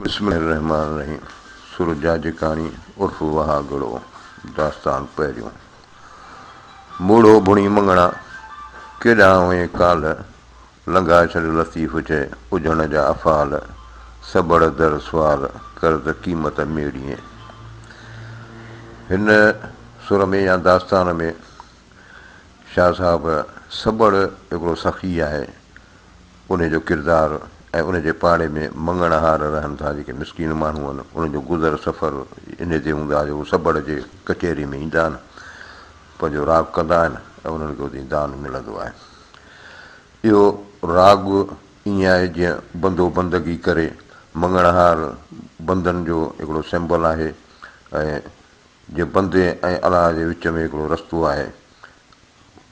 بسم الله الرحمٰن الرحيم سر جاجڪاڻي عرف وهاڳڙو داستان پهريون موڙهو ڀڻي مڱڻا ڪيڏانهن هئين ڪالهه لنگهائي ڇڏ لطيف چئي اجهڻ جا افعال سٻڙ در سوال ڪر ته قيمت ميڙين هن سر ۾ يا داستان ۾ شاهه صاحب سٻڙ هڪڙو سخي آهي انهي جو ڪردار ۽ ان جي پاڙي ۾ مڱڻهار رهن ٿا جيڪي مسڪين ماڻهو آهن انهن جو گذر سفر انهي تي هوندو آهي جو هو سٻڙ جي ڪچهري ۾ ايندا آهن پنهنجو راڳ ڪندا آهن ۽ انهن کي اتي دان ملندو آهي اهو راڳ ائين آهي جيئن بندو بندگي ڪري مڱڻهار بندن جو هڪڙو سيمبل آهي ۽ جيئن بندي ۽ الله جي وچ ۾ هڪڙو رستو آهي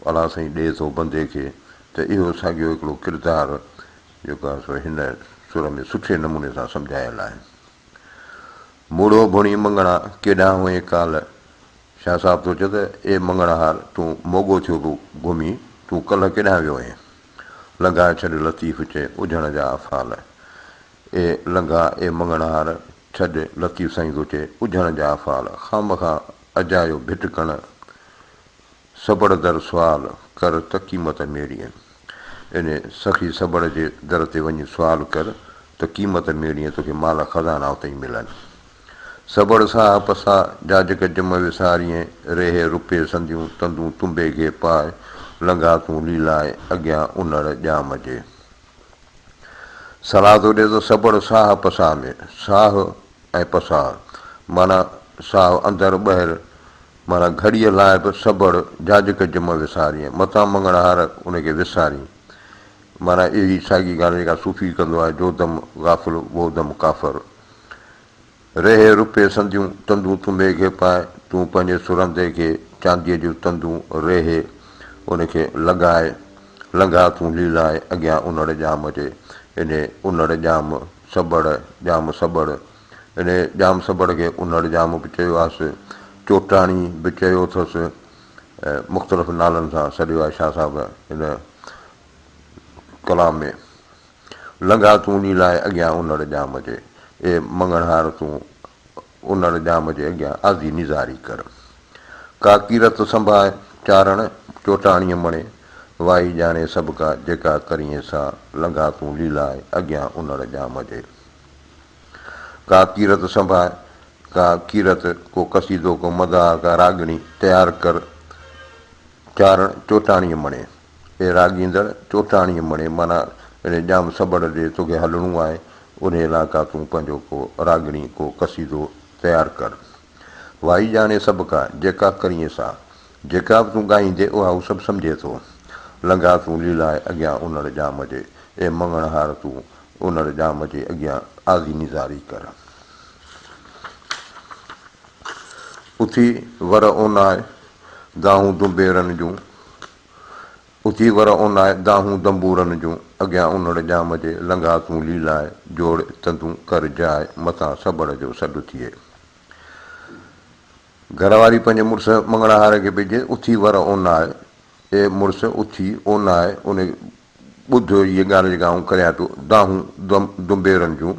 الله سائين ڏئي ٿو بندي کي ته اهو ساڳيو هڪڙو ڪردار جيڪو آهي سو هن سر ۾ سٺي نموني سان سمجهايل آهي. موڙهو ڀڻي مڱڻا ڪيڏانهن هئين ڪالهه؟ شاهه صاحب ٿو چئي ته اي مڱڻهار تون موڳو ٿيو ٿو گهمين تون ڪلهه ڪيڏانهن ويو هئين؟ لنگها ڇڏ لطيف چئي اجهڻ جا افعال. اي لنگها اي مڱڻهار ڇڏ لطيف سائين ٿو چئي اجهڻ جا افعال خامخواه اجايو ڀٽڪڻ سبڙ در سوال ڪر ته قيمت ميڙين. ان سخي سبڙ جي در تي وڃي سوال ڪر ته قيمت ميڙين توکي مال خزانا اتي ئي ملن. سبڙ ساهه پساهه جاجڪ جم وسارين ريهي روپي سنديون تندون تنبي کي پاء لنگها تون ليلاء اڳيان انڙ ڄام جي. صلاح ٿو ڏي ته سبڙ ساهه پساهه ۾ ساهه ۽ پساهه معنيٰ ساهه اندر ٻهر معنيٰ گهڙيء لاء به سبڙ جاجڪ جم وسارين، متان مڱڻهار ان کي وسارين. معنيٰ اهي ساڳي ڳالهه جيڪا صوفي ڪندو آهي، جو دم غافل وو دم ڪافر. ريهي روپي سنديون تندون تنبي کي پاء، تون پنهنجي سرندي کي چانديء جون تندون ريهي ان کي لڳاء، لنگها تون ليلاء اڳيان انڙ ڄام جي، انهي انڙ ڄام سبڙ ڄام سبڙ. انهيء ڄام سبڙ کي انڙ ڄام به چيو آس، چوٽاڻي به چيو اٿس ۽ مختلف نالن سان سڏيو آهي شاهه صاحب هن ڪلام ۾. لنگها تون ليلاء اڳيان انڙ ڄام جي، اي مڱڻهار تون انڙ ڄام جي اڳيان آزي نيزاري ڪر. ڪا ڪيرت سنڀاء چارڻ چوٽاڻيء مڻي، وائي ڄاڻي سڀڪا جيڪا ڪرين سا، لنگها تون ليلاء اڳيان انڙ ڄام جي. ڪا ڪيرت سنڀاء، ڪا ڪيرت، ڪو قصيدو، ڪو مداح، ڪا راڳڻي تيار ڪر، چارڻ چوٽاڻيء مڻي. اي راڳيندڙ، چوٽاڻيء مڻي معنيٰ انهيء ڄام سٻڙ ڏي توکي هلڻو آهي، انهيء لاء ڪا تون پنهنجو ڪو راڳڻي، ڪو قصيدو تيار ڪر. وائي ڄاڻي سڀڪا، جيڪا ڪرين سا. جيڪا به تون ڳائيندين، اها هو سڀ سمجهي ٿو. لنگها تون ليلاء اڳيان انڙ ڄام جي، اي مڱڻهار تون انڙ ڄام جي اڳيان آزي نيزاري ڪر. اٿي ور اوناء، دانهون دنبيرن جون. اٿي ور اوناء، دانهون دنبورن جون. اڳيان انڙ ڄام جي، لنگها تون ليلاء، جوڙ تندون ڪر جاء، متان سٻڙ جو سڏ ٿئي. گهر واري پنهنجي مڙس مڱڻهار کي پئي چئي، اٿي ور اوناء، اي مڙس اٿي اوناء، ان ٻڌ هيء ڳالهه جيڪا آئون ڪريان پيو، دانهون دنبيرن جون،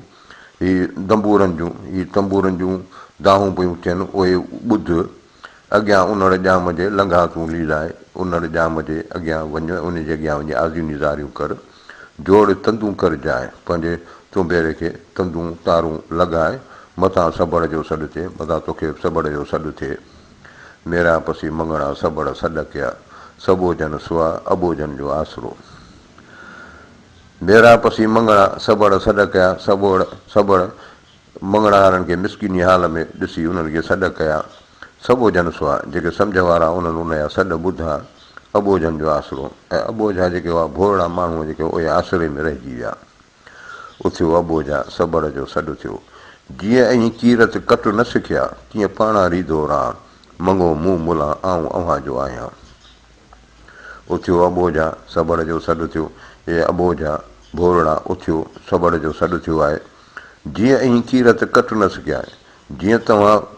هي دنبورن جون، هي تنبورن جون دانهون پيون ٿين، اهي ٻڌ، اڳيان انڙ ڄام جي لنگها تون ليلاء، انڙ ڄام جي اڳيان وڃ، ان جي اڳيان وڃي آزيون نيزاريون ڪر، جوڙ تندون ڪر جاء، پنهنجي تنبيري کي تندون، تارون، لڳاء، متان سبڙ جو سڏ ٿئي، متان توکي سبڙ جو سڏ ٿئي. ميرا پسي مڱڻا سبڙ سڏ ڪيا، سٻوجهن سوا اٻوجهن جو آسرو. ميرا پسي مڱڻا سبڙ سڏ ڪيا، سٻوڙ سبڙ مڱڻهارن کي مسڪيني حال ۾ ڏسي انهن کي سڏ ڪيا، سٻوجهن سوا جيڪي سمجهه وارا انهن ان جا سڏ ٻڌا، اٻوجهن جو آسرو ۽ اٻوجها جيڪي هئا ڀورڙا ماڻهو جيڪي اهي آسري ۾ رهجي ويا. اٿيو اٻوجها سٻڙ جو سڏ ٿيو. جيئن اهين ڪيرت ڪٽ نه سکيا، تيئن پاڻان ريڌو ران، مڱو مون ملان آئون اوهان جو آهيان. اٿيو اٻوجها سٻڙ جو سڏ ٿيو. اي اٻوجها ڀورڙا اٿيو سٻڙ جو سڏ ٿيو آهي. جيئن اهين ڪيرت ڪٽ نه سکيا، جيئن توهان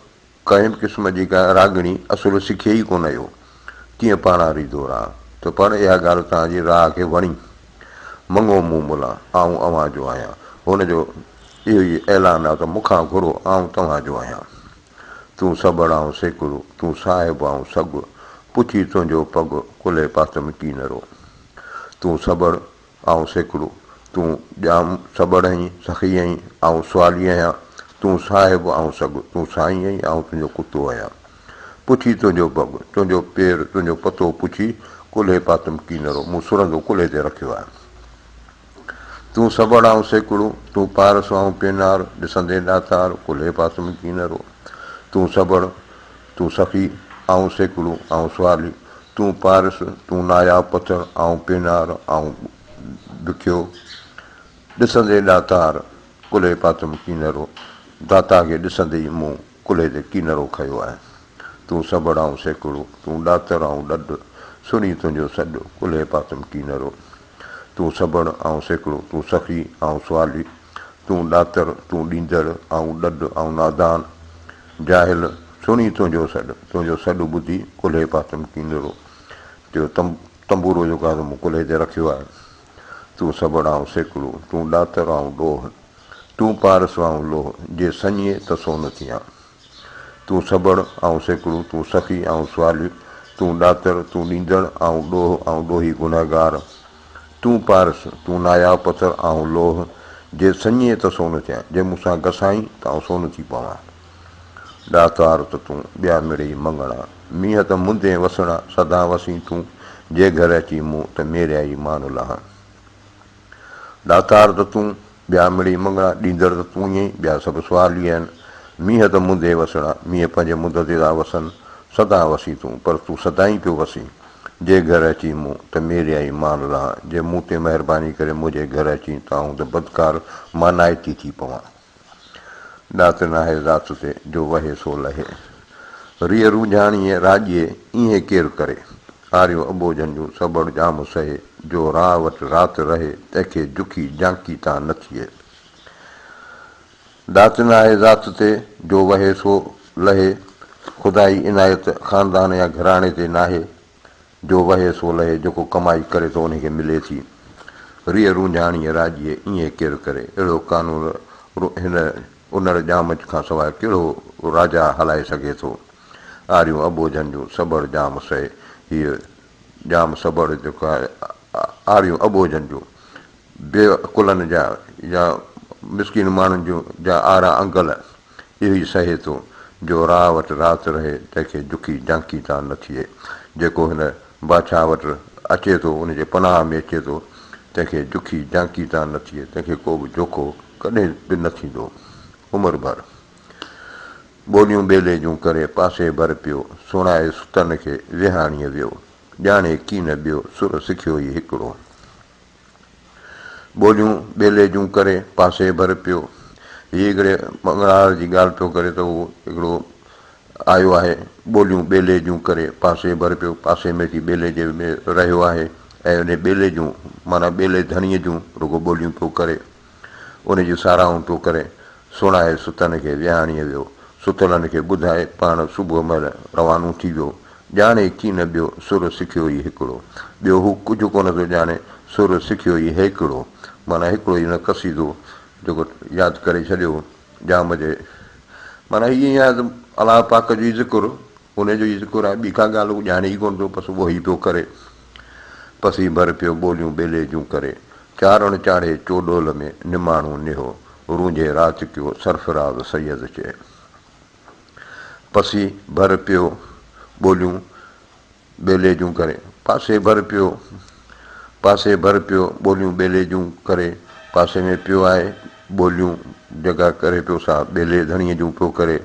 ڪنهن به قسم جي ڪا راڳڻي اصل سکي ئي ڪونه هيو، تيئن پاڻان ريڌو راهه، ته پڻ اها ڳالهه توهان جي راهه کي وڻي. مڱو مون ملان، آئون اوهان جو آهيان. هن جو اهو ئي اعلان آ ته مون کان گهرو، آئون توهان جو آهيان. تون سٻڙ آئون سيڪڙو، تون صاحب آئون سڳ، پڇي تنهنجو پڳ، ڪلهي پاتم ڪينرو. تون سٻڙ آئون سيڪڙو، تون ڄام سٻڙ آهين، سخي آهين، آئون سوالي آهيان، تون صاحب آئون سڳ، تون سائين آهين، آئون تنهنجو ڪتو آهيان. پڇي تنهنجو پڳ، تنهنجو پير، تنهنجو پتو پڇي، ڪلهي پاتم ڪينرو، مون سرندو ڪلهي تي رکيو آهي. تون سٻڙ آئون سيڪڙو، تون پارس آئون پينار، ڏسندين ڏاتار، ڪلهي پاتم ڪينرو. تون سٻڙ، تون سخي، آئون سيڪڙو، آئون سوالي، تون پارس، تون ناياب پٿر، آئون پينار، آئون بکيو، ڏسندي ڏاتار، ڪلهي پاتم ڪينرو، داتا کي ڏسندي ئي مون ڪلهي تي ڪينرو کنيو آهي. تون سٻڙ آئون سيڪڙو، تون ڏاتر آئون ڏڍ، سڻي تنهنجو سڏ، ڪلهي پاتم ڪينرو. تون سٻڙ آئون سيڪڙو، تون سخي آئون سوالي، تون ڏاتر، تون ڏيندڙ، آئون ڏڍ، آئون نادان، جاهل، سڻي تنهنجو سڏ، تنهنجو سڏ ٻڌي ڪلهي پاتم ڪينرو، چيو تنبورو جيڪو آهي سو مون ڪلهي تي رکيو آهي. تون سٻڙ آئون سيڪڙو، تون ڏاتر آئون ڏوهه، تون پارس آئون لوهه، جي سڃي ته سون ٿيان. تون سٻڙ، آئون سيڪڙو، تون سخي، آئون سوالي، تون ڏاتر، تون ڏيندڙ، آئون ڏوهه، آئون ڏوهي گنهگار، تون پارس، تون ناياب پٿر، آئون لوهه، جي سڃي ته سون ٿيان، جي مون سان گسائين ته آئون سون ٿي پوان. ڏاتار ته تون، ٻيا مڙئي مڱڻا، مينهن ته مندين وسڻا، سدا وسين تون، جي گهر اچين مون، ته ميريائي مان لهان. ڏاتار ته تون، ٻيا مڙئي مڱڻا، ڏيندڙ ته تون ئي آهين، ٻيا سڀ سوالي آهن. مينهن ته مندي وسڻا، مينهن پنهنجي مند تي ٿا وسن، سدا وسين تون، پر تون سدائين پيو وسين. جي گهر اچين مون، ته ميريائي مان لهان، جي مون تي مهرباني ڪري منهنجي گهر اچين ته آئون ته بدڪار مانائتي ٿي پوان. ڏات ناهي ذات تي، جو وهي سو لهي. ريء رونجهاڻيء راڄيء، ايئن ڪير ڪري؟ آريون اٻوجهن جون، سٻڙ ڄام سهي. جو راء وٽ رات رهي، تنهن کي جکي جانڪي تان نه ٿئي. ڏات ناهي ذات تي، جو وهي سو لهي. خدائي عنايت خاندان يا گهراڻي تي ناهي. جو وهي سو لهي، جيڪو ڪمائي ڪري ٿو انهي کي ملي ٿي. ريء رونجهاڻيء راڄيء ائين ڪير ڪري؟ اهڙو قانون هن انڙ ڄام کان سواء ڪهڙو راجا هلائي سگهي ٿو؟ آريون اٻوجهن جون سٻڙ ڄام سهي. هيء ڄام سٻڙ جيڪو آهي آريون اٻوجهن جون، بي عقلن جا يا مسڪين ماڻهن جون جا آرا انگل اهو ئي سهي ٿو، جو راء وٽ رات رهي، تنهن کي جکي جانڪي تان نه ٿئي. جيڪو هن بادشاهه وٽ اچي ٿو، ان جي پناهه ۾ اچي ٿو، تنهن کي جکي جانڪي تان نه ٿئي، تنهن کي ڪو به جوکو ڪڏهن به نه ٿيندو. عمر ڀر ٻوليون ٻيلي جون ڪري پاسي ڀر پيو، سڻائي ستن کي ويهاڻيء ويو، ڄاڻي ڪين ٻيو، سر سکيو ئي هڪڙو. ٻوليون ٻيلي جون ڪري پاسي ڀر پيو. هي هڪڙي مڱڻهار جي ڳالهه پيو ڪري ته هو هڪڙو آيو آهي، ٻوليون ٻيلي جون ڪري پاسي ڀر پيو، پاسي ۾ اچي ٻيلي جي ۾ رهيو آهي ۽ انهي ٻيلي جون معنيٰ ٻيلي ڌڻيء جون رڳو ٻوليون پيو ڪري، ان جون ساراهون پيو ڪري. سڻائي ستن کي ويهاڻيء ويو. ستلن کي ٻڌائي پاڻ صبح مهل روانو ٿي ويو. ڄاڻي ڪين ٻيو، سر سکيو ئي هڪڙو. ٻيو هو ڪجهه ڪونه ٿو ڄاڻي، سر سکيو ئي هيڪڙو. معنيٰ هڪڙو ئي هن قصيدو جيڪو ياد ڪري ڇڏيو ڄام جي. معنيٰ هي ائين آهي ته الله پاڪ جو ئي ذڪر، ان جو ئي ذڪر آهي، ٻي ڪا ڳالهه هو ڄاڻي ئي ڪونه ٿو، بس اهو ئي پيو ڪري. پسي ڀر پيو ٻوليون ٻيلي جون ڪري. چارڻ چاڙهي چوڏول ۾ نماڻو نيهو، رونجهي رات ڪيو سرفراز سيد چئي. پسي ڀر پيو ٻوليون ٻيلي جون ڪري. پاسي ڀر پيو پاسي ڀر پيو ٻوليون ٻيلي جون ڪري. پاسي ۾ پيو آهي ٻوليون جيڪا ڪري پيو سا ٻيلي ڌڻيء جون پيو ڪري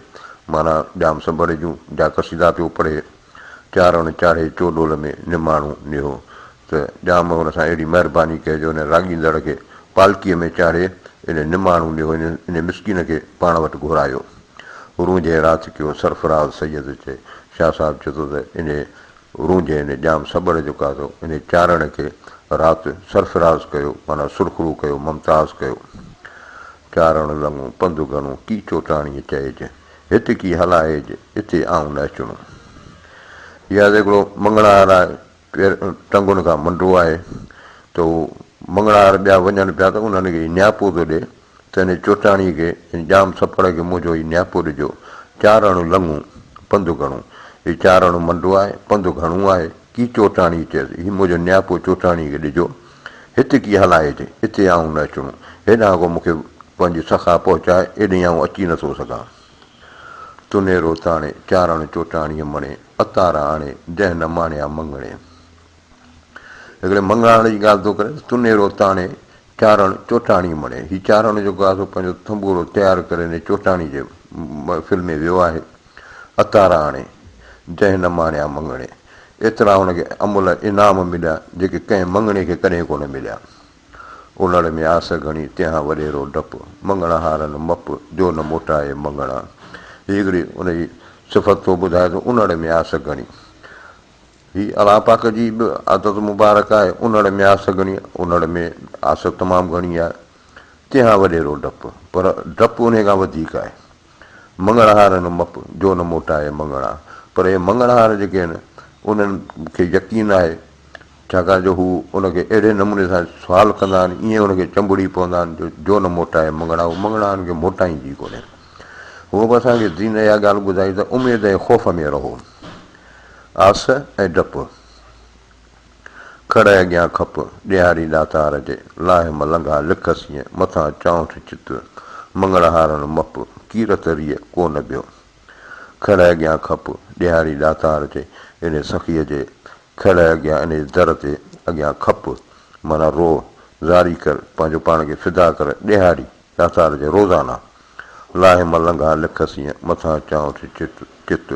معنيٰ ڄام سنڀڙ جون جا قصيدا پيو پڙهي. چارڻ چاڙهي چوڏول ۾ نماڻو نيهو ته ڄام هن سان اهڙي مهرباني ڪئي جو ان راڳيندڙ کي پالڪيء ۾ چاڙهي ان نماڻو نيهو ان مسڪين کي پاڻ وٽ گهرايو. رونجهي رات ڪيو سرفراز سيد چئي. شاهه صاحب چئي ٿو ته انهي رونجهي ان ڄام سٻڙ جو ڪاٿو انهي چارڻ کي رات سرفراز ڪيو معنيٰ سرخرو ڪيو ممتاز ڪيو. چارڻ لڱو پنڌ گهڻو ڪي چوٽاڻيء چئج. هت ڪي هلائج اتي آئون نه اچڻو. هي آهي ته هڪڙو مڱڻهار آهي پير ٽنگن کان منڊو آهي ته هو مڱڻهار ٻيا وڃن پيا ته انهن کي نياپو ٿو ڏي ته ان چوٽاڻيء کي، يعني ڄام سپڙ کي منهنجو هي نياپو ڏجو، چارڻ لڱون، پنڌ گهڻو. هي چارڻ منڊو آهي، پنڌ گهڻو آهي. ڪي چوٽاڻيء چيس، هي منهنجو نياپو چوٽاڻيء کي ڏجو. هت ڪي هلائجي، اتي آئون نه اچڻو. هيڏانهن ڪو مون کي پنهنجي سخا پهچائي، ايڏهين آئون اچي نٿو سگهان. تونيرو تاڻي، چارڻ چوٽاڻيء مڻي، اتار آڻي، جنهن نه ماڻيا مڱڻي. هڪڙي مڱڻهار جي ڳالهه ٿو ڪري ته تونيرو تاڻي، چارڻ چوٽاڻي مڻي. هي چارڻ جيڪو آهي سو پنهنجو ٿنڀورو تيار ڪري انهي چوٽاڻي جي محفل ۾ ويو آهي. اتار آڻي، جنهن نه ماڻيا مڱڻي. ايترا هن کي املهه انعام مليا، جيڪي ڪنهن مڱڻي کي ڪڏهن ڪونه مليا. اولڙ ۾ آس گهڻي، تنهان وڏيرو ڊپ، مڱڻهارن مپ، جو نه موٽائي مڱڻا. هي هڪڙي ان جي صفت ٿو ٻڌائي ته انڙ ۾ آس گهڻي. هي الله پاڪ جي به عادت مبارڪ آهي، انڙ ۾ آس گهڻي، انڙ ۾ آس تمام گهڻي آهي، تنهان وڏيرو ڊپ، پر ڊپ انهي کان وڌيڪ آهي. مڱڻهارن مپ، جو نه موٽائي مڱڻا. پر اهي مڱڻهار جيڪي آهن، انهن کي يقين آهي، ڇاڪاڻ جو هو ان کي اهڙي نموني سان سوال ڪندا آهن، ائين ان کي چنبڙي پوندا آهن جو جو نه موٽائي مڱڻا، هو مڱڻهارن کي موٽائيندي ئي ڪونهي. هونء به اسان کي دين اها ڳالهه ٻڌائي ته اميد ۽ خوف ۾ رهو. آس ۽ ڊپ. کڙ اڳيان کپ، ڏيهاري ڏاتار جي، لاهه م لنگها لک سينء، مٿان چانئٺ چت، مڱڻهارن مپ، ڪيرت ريء ڪو نه ٻيو. کڙ اڳيان کپ، ڏيهاري ڏاتار جي، انهي سخيء جي کڙ اڳيان انهي در تي اڳيان کپ، معنيٰ روء، زاري ڪر، پنهنجو پاڻ کي فدا ڪر، ڏيهاري ڏاتار جي روزانه. لاهه م لنگها لک سينء، مٿان چانئٺ چت، چت.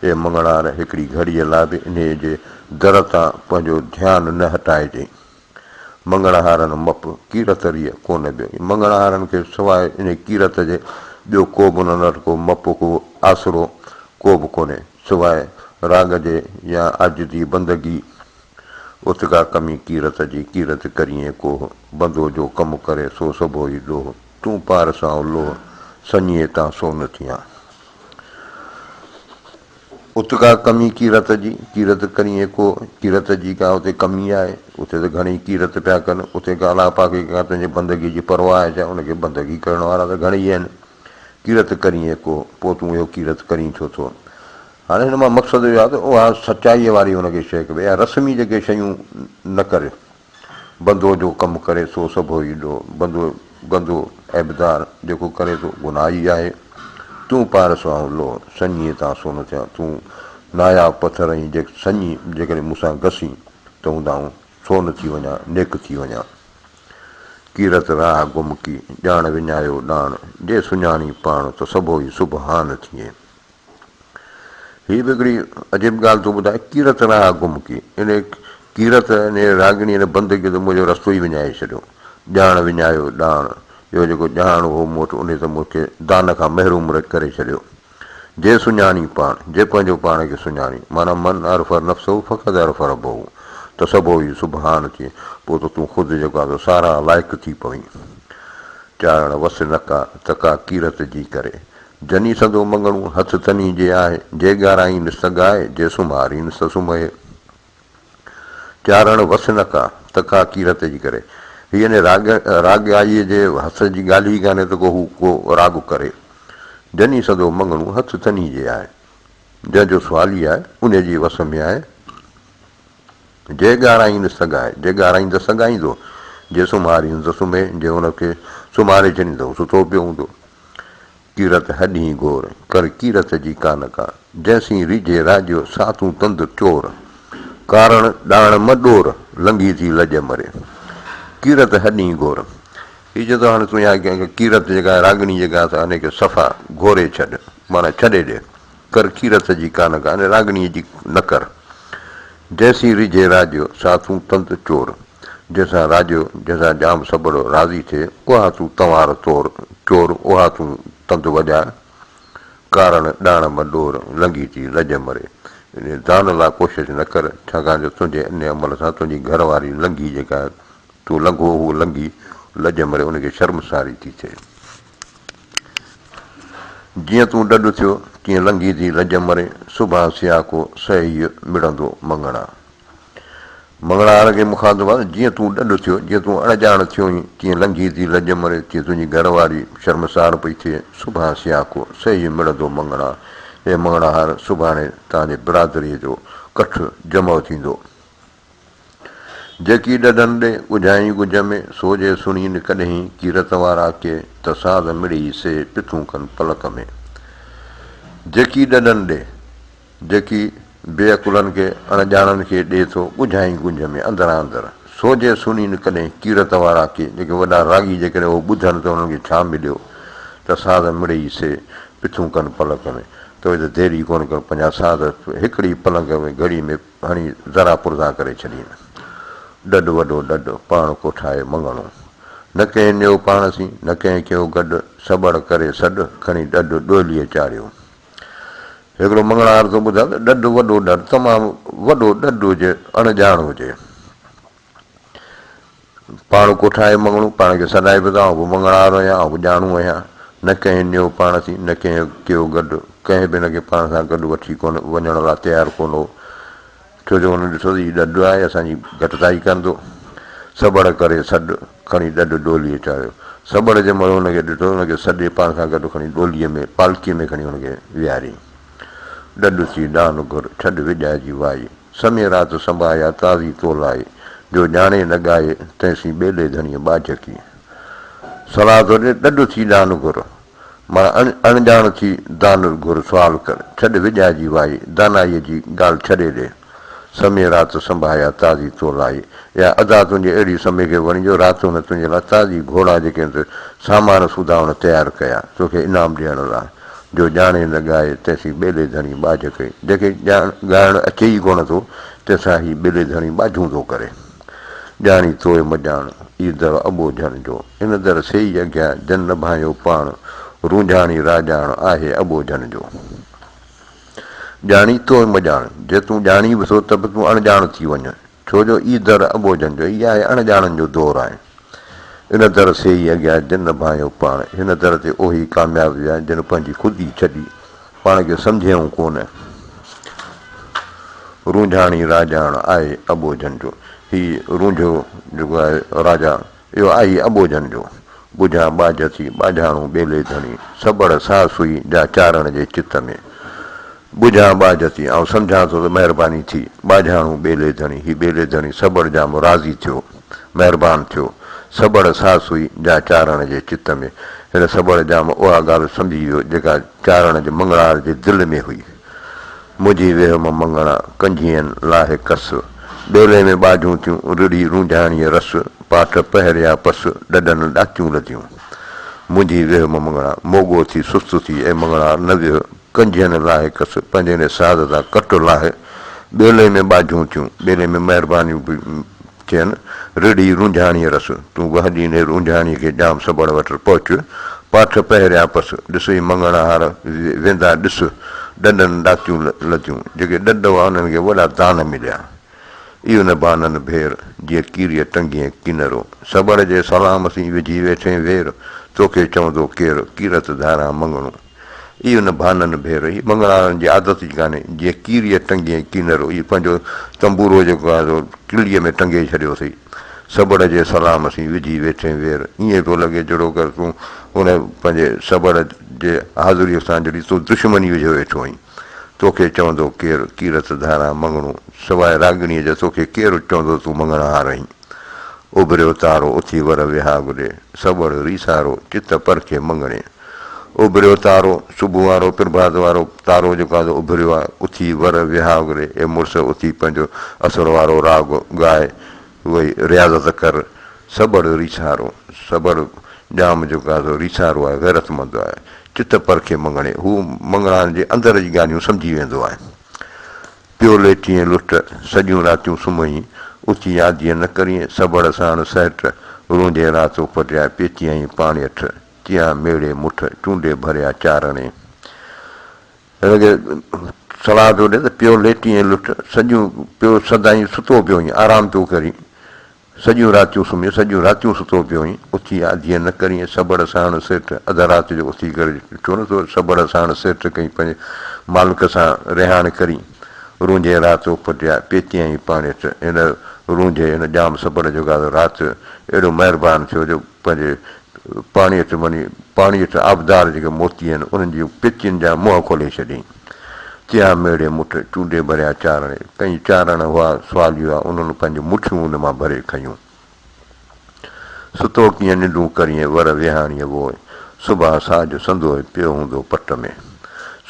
اي مڱڻهار، هڪڙي گهڙيء لاء به انهيء جي در تان پنهنجو ڌيان نه هٽائجئين. مڱڻهارن مپ، ڪيرت ريء ڪونه ٻيو. مڱڻهارن کي سواء انهيء ڪيرت جي ٻيو ڪو به انهن وٽ ڪو مپ، ڪو آسرو ڪو به ڪونهي، سواء راڳ جي يا عاجزي بندگي. ات ڪا ڪمي ڪيرت جي، ڪيرت ڪريين ڪوهه، بندو جو ڪم ڪري سو سڀوئي ڏوهه. تون پار سان لوهه، سڃيء تان سون ٿيان. ات ڪا ڪمي ڪيرت جي، ڪيرت ڪريين ڪو، ڪيرت جي ڪا اتي ڪمي آهي؟ اتي ته گهڻيئي ڪيرت پيا ڪن، اتي ڪا الله پاڪ کي ڪا تنهنجي بندگيء جي پرواهه آهي ڇا؟ ان کي بندگي ڪرڻ وارا ته گهڻيئي آهن. ڪيرت ڪريين ڪو، پوء تون اهو ڪيرت ڪرين ڇو ٿو؟ هاڻي هن مان مقصد اهو آهي ته اها سچائيء واري هن کي شيء ڪبي، اها رسمي جيڪي شيون نه ڪر. بندو جو ڪم ڪري سو سڀوئي ڏوهه، بندو گندو عيبدار جيڪو ڪري سو گناهه ئي آهي. تون پارس آئون لوهه، سڃيء تان سون ٿيان، تون ناياب پٿر آهين، جي سڃي جيڪڏهن مون سان گسين ته هوند آئون سون ٿي وڃان، نيڪ ٿي وڃان. ڪيرت راهه گم ڪي، ڄاڻ وڃايو ڏاڻ، جي سڃاڻي پاڻ ته سڀوئي سبحان ٿئين. هي به هڪڙي عجيب ڳالهه ٿو ٻڌائي، ڪيرت راهه گم ڪي. انهيء ڪيرت، انهيء راڳڻيء ان بندگيء ته منهنجو رستو ئي وڃائي ڇڏيو. ڄاڻ وڃايو ڏاڻ. اهو جيڪو ڄاڻ هو مون وٽ، انهيء ته مون کي دان کان محروم ڪري ڇڏيو. جي سڃاڻي پاڻ، جي پنهنجو پاڻ کي سڃاڻي، معنيٰ من عرف نفسه فقد عرف ربه، ته سڀوئي سبحان ٿئي، پوء ته تون خود جيڪو آهي سو ساراهه لائق ٿي پوين. چارڻ وس نه ڪا، ته ڪا ڪيرت جي ڪري. جني سندو مڱڻو، هٿ تني جي آهي، جي ڳارائينس ته ڳائي، جي سمهارينس ته سمهي. چارڻ وس نه ڪا، ته ڪا ڪيرت جي ڪري. هي يعني راڳ، راڳائيء جي هٿ جي ڳالهه ئي ڪانهي ته ڪو هو ڪو راڳ ڪري. جني سندو مڱڻو، هٿ تني جي آهي. جنهن جو سوالي آهي، انهيء جي وس ۾ آهي. جي ڳارائيندس ته ڳائي، جي ڳارائيندس ته ڳائيندو، جي سمهاريندس ته سمهي، جي هن کي سمهاري ڇڏيندس ته هو ستو پيو هوندو. ڪيرت هڏهين گهور، ڪر ڪيرت جي ڪا نه ڪا. جنهن سين ريجهي راڄيو، سا تون تند چور. ڪارڻ ڏاڻ م ڏور، لنگهي ٿي لڄ مري. ڪيرت هڏهين گهور. هي چئي ٿو هاڻي تون اها ڪيرت جيڪا آهي، راڳڻي جيڪا آهي سا ان کي صفا گهوري ڇڏ، معنيٰ ڇڏي ڏي. ڪر ڪيرت جي ڪا نه ڪا، يعني راڳڻيء جي نه ڪر. جنهن سين ريجهي راڄيو، سا تون تند چور. جنهن سان راڄيو، جنهن سان ڄام سٻڙ راضي ٿئي، اها تون تنوار تور، چور، اها تون تند وڄاء. ڪارڻ ڏاڻ م ڏور، لنگهي ٿي لڄ مري. انهيء دان لاء ڪوشش نه ڪر، ڇاڪاڻ جو تنهنجي انهيء عمل سان تنهنجي گهر واري لنگهي جيڪا آهي، تون لنگهو، هوء لنگهي لڄ مري، ان کي شرمساري ٿي ٿئي. جيئن تون ڏڏ ٿيو، تيئن لنگهي ٿي لڄ مري، سڀان سياڪو سهيء مڙندو مڱڻا. مڱڻهار کي مخاطب آهي ته جيئن تون ڏڏ ٿيو، جيئن تون اڻ ڄاڻ ٿيو آهين، تيئن لنگهي ٿي لڄ مري، تيئن تنهنجي گهر واري شرمسار پئي ٿئي. سڀان سياڪو، سهي مڙندو مڱڻا. اي مڱڻهار، سڀاڻي توهان جي برادريء جو ڪٺ جمع ٿيندو. جيڪي ڏڏن ڏي، ڳجهائين ڳجهه ۾، سو جي سڻين ڪڏهين ڪيرت وارا ڪي، ته ساز مڙيئي سي، پٿون ڪن پلڪ ۾. جيڪي ڏڏن ڏي. جيڪي بي عقلن کي، اڻ ڄاڻن کي ڏئي ٿو، ڳجهائين ڳجهه ۾، اندران اندر. سو جي سڻين ڪڏهن ڪيرت وارا ڪي، جيڪي وڏا راڳي جيڪڏهن اهو ٻڌن ته انهن کي ڇا مليو، ته ساز مڙيئي سي، پٿون ڪن پلڪ ۾. ته اهي ته دير ئي ڪونه ڪن، پنهنجا ساز هڪڙي پلنگ ۾ گهڙي ۾ هڻي ذرا پرزا ڪري ڇڏين. ڏڏ وڏو ڏڏ، پاڻ ڪوٺائي مڱڻو. نه ڪنهن نيو پاڻ سين، نه ڪنهن ڪيو گڏ، سٻڙ ڪري سڏ، کڻي ڏڏ ڏوليء چاڙهيو. هڪڙو مڱڻهار ٿو ٻڌائي ته ڏڍ وڏو ڏڍ، تمام وڏو ڏڍ هجي، اڻ ڄاڻ هجي. پاڻ ڪوٺائي مڱڻو، پاڻ کي سڏائي به ته آئون به مڱڻهار آهيان، آئون به ڄاڻو آهيان. نه ڪنهن نيو پاڻ سين، نه ڪنهن ڪيو گڏ، ڪنهن به هن کي پاڻ سان گڏ وٺي ڪونه وڃڻ لاء تيار ڪونه هو. ڇو جو هن ڏٺو ته هي ڏڍ آهي، اسان جي گهٽتائي ڪندو. سٻڙ ڪري سڏ، کڻي ڏڍ ڏوليء چاڙهيو. سٻڙ جنهن مهل هن کي ڏٺو، هن کي سڏي پاڻ سان گڏ کڻي ڏوليء ۾، پالڪيء ۾ کڻي هن کي ويهاريائين. ڏڍ ٿي ڏان گهر، ڇڏ وڄائجي وائي. سمي رات سنڀايا، تازي تولائي. جو ڄاڻي نه ڳائي، تنهن سين ٻيلي ڌڻيء ٻاجهه ڪي. صلاح ٿو ڏي، ڏڍ ٿي ڏان گهر. معنيٰ اڻ اڻڄاڻ ٿي دان گهر سوال ڪر، ڇڏ وڄاء جي وائي، دانائيء جي ڳالهه ڇڏي ڏي. سمي رات سنڀايا تازي تو لائي. اها ادا تنهنجي اهڙي سمي کي وڻي جو رات هن تنهنجي لاء تازي گهوڙا جيڪي آهن سي سامان سوڌا هن تيار ڪيا توکي انعام ڏيڻ لاء. جو ڄاڻي نه ڳائي تنهن سين ٻيلي ڌڻي ٻاجهه ڪئي. جنهن کي ڄاڻ ڳائڻ اچي ئي ڪونه ٿو تنهن سان هي ٻيلي ڌڻي ٻاجهون ٿو ڪري. ڄاڻي توء م ڄاڻ، اي در اٻوجهن جو. ان در سيئي اگهيا، جن نه ڀانئيو پاڻ. رونجهاڻي راڄاڻ، آهي اٻوجهن جو. ڄاڻي توء م ڄاڻ، جي تون ڄاڻين به ٿو ته به تون اڻڄاڻ ٿي وڃ. ڇو جو اي در اٻوجهن جو، هي آهي اڻڄاڻن جو دور آهي. ان در سيئي اگهيا، جن نه ڀانئيو پاڻ. هن در تي اهي ڪامياب ويا، جن پنهنجي خودي ڇڏي. پاڻ کي سمجهيائون ڪونه. رونجهاڻي راڄاڻ آهي اٻوجهن جو. هي رونجهو جيڪو آهي راجا، اهو آهي اٻوجهن جو. ٻجهان ٻاجهه ٿي، ٻاجهاڻو ٻيلي ڌڻي. سٻڙ ساهه سوئي، جا چارڻ جي چت ۾. ٻجهان ٻاجهه ٿي، آئون سمجهان ٿو ته مهرباني ٿي. ٻاجهاڻو ٻيلي ڌڻي، هي ٻيلي ڌڻي سٻڙ جام راضي ٿيو. مهربان ٿيو. سٻڙ سا سوئي، جا چارڻ جي چت ۾. هن سٻڙ ڄام اها ڳالهه سمجهي ويو، جيڪا چارڻ جي مڱڻهار جي دل ۾ هئي. منهنجي ويهه م مڱڻا، ڪنجهين لاهه ڪس. ٻيلي ۾ ٻاجهون ٿيون، رڙهي رونجهاڻيء رس. پاٺ پهريا پس، ڏڏن ڏاچيون لڌيون. منهنجي ويهه م مڱڻا، موڳو ٿي سست ٿي، اي مڱڻهار نه ويهه، ڪنجهين لاهه ڪس. پنهنجي انهيء ساز تان ڪٽ لاهه. ٻيلي ۾ ٻاجهون ٿيون، ٻيلي ۾ مهربانيون به ٿين، رڙهي رونجهاڻيء رس، تون وهندي انهيء رونجهاڻيء کي ڄام سٻڙ وٽ پهچ، پاٺ پهريان پس، ڏس هي مڱڻهار ويندا ڏس، ڏڏن ڏاتيون لڌيون، جيڪي ڏڏ هئا انهن کي وڏا دان مليا. اهو نه بانن ڀير، جيئن ڪيريء ٽنگين ڪينرو. سٻڙ جي سلام سين وجهي ويٺين وير، توکي چوندو ڪير، ڪيرت ڌاران مڱڻو. اهو نه ڀانن ڀير، هي مڱڻهارن جي عادت ئي ڪانهي، جيئن ڪيريء ٽنگيئين ڪينرو، هي پنهنجو تنبورو جيڪو آهي سو ڪليء ۾ ٽنگي ڇڏيو اٿئي. سٻڙ جي سلام سين وجهي ويٺين وير، ائين پيو لڳي جهڙوڪر تون ان پنهنجي سٻڙ جي حاضريء سان جڙي تون دشمني وجهيو ويٺو آهين. توکي چوندو ڪير، ڪيرت ڌاران مڱڻو، سواء راڳڻيء جي توکي ڪير چوندو تون مڱڻهار آهين. اڀريو تارو، اٿي ور وهاڳ ڏي، سٻڙ ريسارو، چت پرکي مڱڻي. اڀريو تارو، صبح وارو، پرڀات وارو تارو جيڪو آهي سو اڀريو آهي، اٿي ور وهاڳ ڏي، اي مڙس اٿي پنهنجو اسر وارو راڳ ڳاء، ويهي رياضت ڪر، سٻڙ ريسارو، سٻڙ ڄام جيڪو آهي سو ريسارو آهي، غيرتمند آهي، چت پرکي مڱڻي، هو مڱڻهارن جي اندر جي ڳالهيون سمجهي ويندو آهي. پيو ليٽيئين لٽ، سڄيون راتيون سمهين، اٿي آڌيء نه ڪرين، سٻڙ ساڻ سهٽ، رونجهي رات اپٽيا، پيتيائين پاڻيٺ، چيان ميڙي مٺ، چونڊي ڀريا چارڻي. هن کي صلاح پيو ڏي ته پيو ليٽيئين لٽ، سڄيون پيو سدائين ستو پيو هئين، آرام پيو ڪرين، سڄيون راتيون سمهين، سڄيون راتيون ستو پيو هئين، اٿي آڌيء نه ڪرين، سٻڙ ساڻ سيٺ، اڌ رات جو اٿي ڪري ڇو نه ٿو سٻڙ ساڻ سيٺ ڪئين، پنهنجي مالڪ سان رهاڻ ڪرين. رونجهي رات اپٽيا، پيتيائين پاڻيٺ. هن رونجهي هن ڄام سبڙ جو آهي رات اهڙو مهربان ٿيو جو پنهنجي پاڻيء معني پاڻيء آبدار جيڪي موتي آهن انهن جي پيتين جا منهن کولي ڇڏيائين. تيها ميڙي مٺ، چونڊي ڀريا چارڻ، ڪئين چارڻ هئا، سوالي هئا، انهن پنهنجون مٺيون ان مان ڀري کنيون. ستو ڪيئن ننڊون ڪرين، ور ويهاڻيء ووء، صبح ساڄ سندوء پيو هوندو پٽ ۾.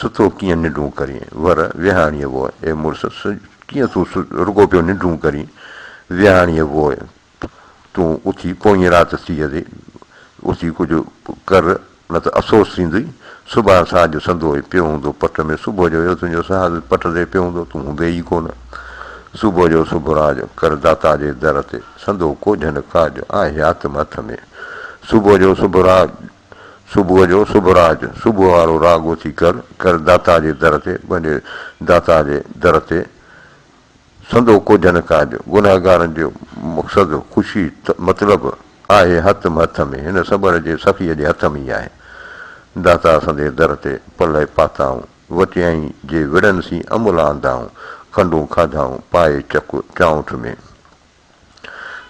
ستو ڪيئن ننڊون ڪرين، ور ويهاڻيء ووء، اي مڙس ڪيئن تون رڳو پيو ننڊون ڪرين، ويهاڻيء ووء، تون اٿي پوئين رات ٿي هلي، اٿي ڪجهه ڪر نه ته افسوس ٿيندئي. صبح ساڄ سندوء پيو هوندو پٽ ۾، صبح جو اهو تنهنجو ساز پٽ تي پيو هوندو، تون هوندي ئي ڪونه. صبح جو سڀراج ڪر داتا جي در تي، سندو ڪوجهه نه ڪاڄ، آهي آتم هٿ ۾. صبح جو سڀراج صبح جو سڀراج، صبح وارو راڳ اٿي ڪر، ڪر داتا جي در تي، پنهنجي داتا جي در تي. سندو ڪجهه نه ڪاڄ، گنهگارن جو مقصد خوشي مطلب آهي هٿ م هٿ ۾، هن صبر جي سخيء جي هٿ ۾ ئي آهي. داتا سندي در تي پلئه پاتائون، وٽيائين جي وڙهن سين امل آندائون، کنڊون کاڌائون، پائي چڪ چانئٺ ۾.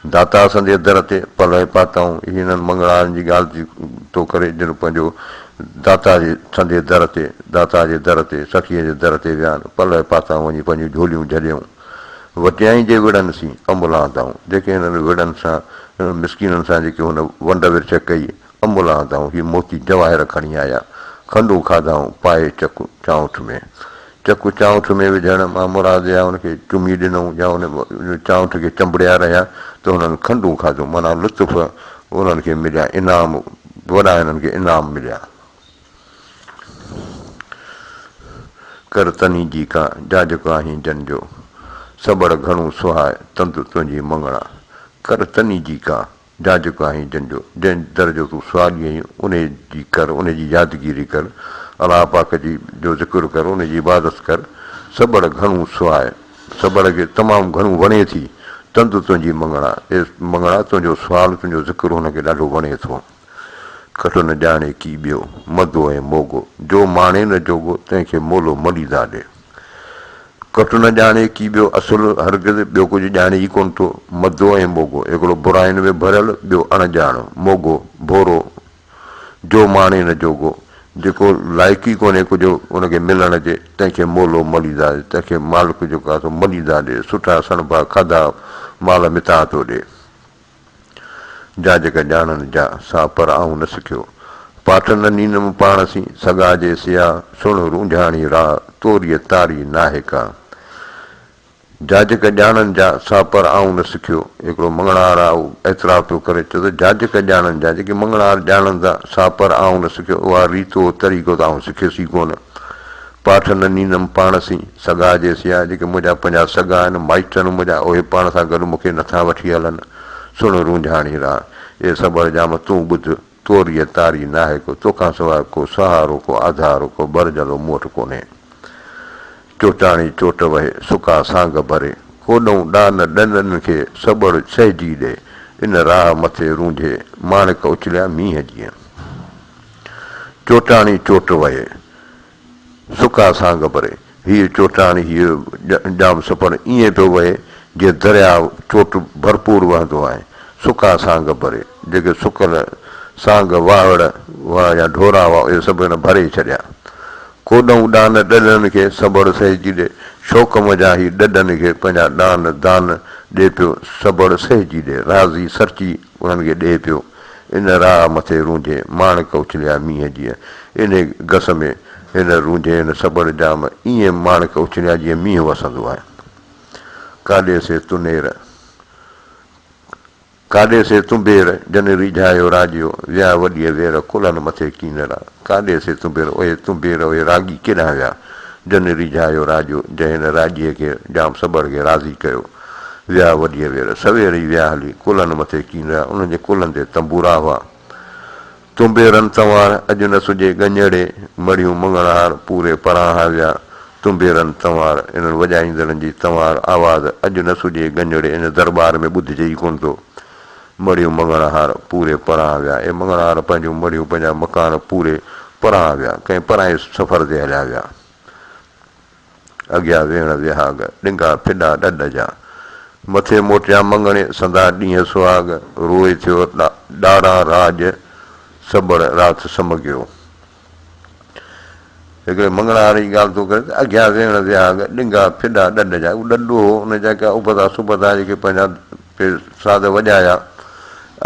داتا سندي در تي پلئه پاتائون، هي هنن مڱڻهارن جي ڳالهه ٿي ٿو ڪري، جن پنهنجو داتا جي سندي در تي، داتا جي در تي، سخيء جي در تي ويا آهن، پلئه پاتائون وڃي پنهنجون جهوليون جهليائون. وٽيائين جي وڙهن سين املهه آندائون، جيڪي هنن وڙهن سان، هنن مسڪينن سان جيڪي هن ونڊ ورڇ ڪئي، املهه آندائون، هي موتي جواهر کڻي آيا، کنڊون کاڌائون، پائي چڪ چانئٺ ۾. چڪ چانئٺ ۾ وجهڻ مان مراد يا ان کي چمي ڏنائون يا ان چانئٺ کي چنبڙيا رهيا ته هنن کنڊون کاڌيون معنيٰ لطف انهن کي مليا انعام وڏا هنن کي انعام مليا. ڪر تني جي ڪا جاجڪ آهين جن جو، سٻڙ گهڻو سهاء تند تنهنجي مڱڻا. ڪر تني جي ڪا جاجڪ آهين جن جو، جنهن در جو تون سوالي آهين، انهيء جي ڪر، انهيء جي يادگيري ڪر، الله پاڪ جي جو ذڪر ڪر، انهيء جي عبادت ڪر، سٻڙ گهڻو سهاء، سٻڙ کي تمام گهڻو وڻي ٿي، تند تنهنجي مڱڻا، اي مڱڻا تنهنجو سوال، تنهنجو ذڪر هن کي ڏاڍو وڻي ٿو. کٽ نه ڄاڻي ڪي ٻيو، مدو ۽ موڳو، جو ماڻي نه جوڳو، تنهن کي مولو مليدا ڏي. ڪٽ نه ڄاڻي ڪي ٻيو اصل هرگز ٻيو ڪجهه ڄاڻي ئي ڪونه ٿو. مدو ۽ موڳو، هڪڙو براين ۾ ڀريل، ٻيو اڻ ڄاڻ. موڳو، ڀورو، جو ماڻي نه جوڳو، جيڪو لائق ئي ڪونهي ڪجهه ان کي ملڻ جي، تنهن کي مولو مليدا ڏي، تنهن کي مالڪ جيڪو آهي سو مليدا ڏي، سٺا سڻڀا کاڌا مال متاع ٿو ڏي. جا جيڪا ڄاڻن جا، سا پر آئون نه سکيو. پاٺ نه نينم پاڻ سين، سڳا جي سيا، سڻ رونجهاڻي راهه، توريء تاري ناهي ڪا. جا جيڪا ڄاڻن جا، سا پر آئون نه سکيو. هڪڙو مڱڻهار آ، اهو اعتراف پيو ڪري، چئي ٿو، جا جيڪا ڄاڻن جا، جيڪي مڱڻهار ڄاڻن ٿا، سا پر آئون نه سکيو. اها ريت، اهو طريقو ته آئون سکيس ئي ڪونه. پاٺ نه نيندم پاڻ سين، سڳا جي سيا، جيڪي منهنجا پنهنجا سڳا آهن، مائٽ آهن منهنجا، اهي پاڻ سان گڏ مون کي نٿا وٺي هلن. سڻ رونجهاڻي راهه، اي سٻر ڄام، تون ٻڌ، توريء تاري ناهي ڪو، توکان سواء ڪو سهارو، ڪو آڌارو، ڪو ڀرجهلو مون وٽ ڪونهي. چوٽاڻي چوٽ وهي، سڪا سانگ ڀري، ڪوڏئون ڏان ڏنن کي، سٻر سهجي ڏي، ان راهه مٿي رونجهي، ماڻڪ اڇليا مينهن جيئن. چوٽاڻي چوٽ وهي. سڪا سانگ ڀري. هيء چوٽاڻي، هيء ڄام سپڻ ائين پيو وهي، جيئن درياء چوٽ ڀرپور وهندو آهي. سڪا سانگ ڀري. جيڪي سڪل سانگ واهڙ هئا يا ڍورا هئا، اهي سڀ هن ڀري ڇڏيا. ڪوڏئون ڏان ڏڏن کي سٻڙ سهجي ڏي. شوق منجهان هي ڏڏن کي پنهنجا ڏان دان ڏي پيو. سٻڙ سهجي ڏي. راضي سرچي انهن کي ڏي پيو. ان راهه مٿي رونجهي، ماڻڪ اڇليا مينهن جيئن. انهي گس ۾ هن رونجهي، هن سٻڙ جام ائين ماڻڪ اڇليا جيئن مينهن وسندو آهي. ڪاڏي سي تنير، ڪاڏي سي تنبير، جن ريجهايو راڄيو، ويا وڏيء وير، ڪلهن مٿي ڪينرا. ڪاڏي سي تنبير، اهي تنبير، اهي راڳي ڪيڏانهن ويا، جن ريجهايو راڄيو، جنهن هن راڄيء کي، ڄام سٻڙ کي راضي ڪيو. ويا وڏيء وير، سوير ئي ويا هلي، ڪلهن مٿي ڪينرا، انهن جي ڪلهن تي تنبورا هئا. تنبيرن تنوار، اڄ نه سجهي ڳڃڙي، مڙهيون مڱڻهار، پوري پرانهان ويا. تنبيرن تنوار، انهن وڄائيندڙن جي تنوار، آواز، اڄ نه سجهي ڳڃڙي، ان درٻار ۾ ٻڌجي ئي ڪونه ٿو. مڙهيون مڱڻهار، پوري پرانهان ويا. اي مڱڻهار پنهنجون مڙهيون، پنهنجا مڪان پوري پرانهان ويا، ڪنهن پرائين سفر تي هليا ويا. اڳيا ويڻ وهاڳ، ڏنگا ڦڏا ڏڏ جا. مٿي موٽيا مڱڻي سندا ڏينهن سهاڳ، روئي ٿيو ڏاران راڄ، سٻڙ رات سمگيو. هڪڙي مڱڻهار جي ڳالهه ٿو ڪري ته اگهيا ويهڻ ويهاڳ، ڏنگا ڦڏا ڏڏ جا. هو ڏڏو هو، ان جا ڪا ابتا سبتا جيڪي پنهنجا پي ساز وڄايا.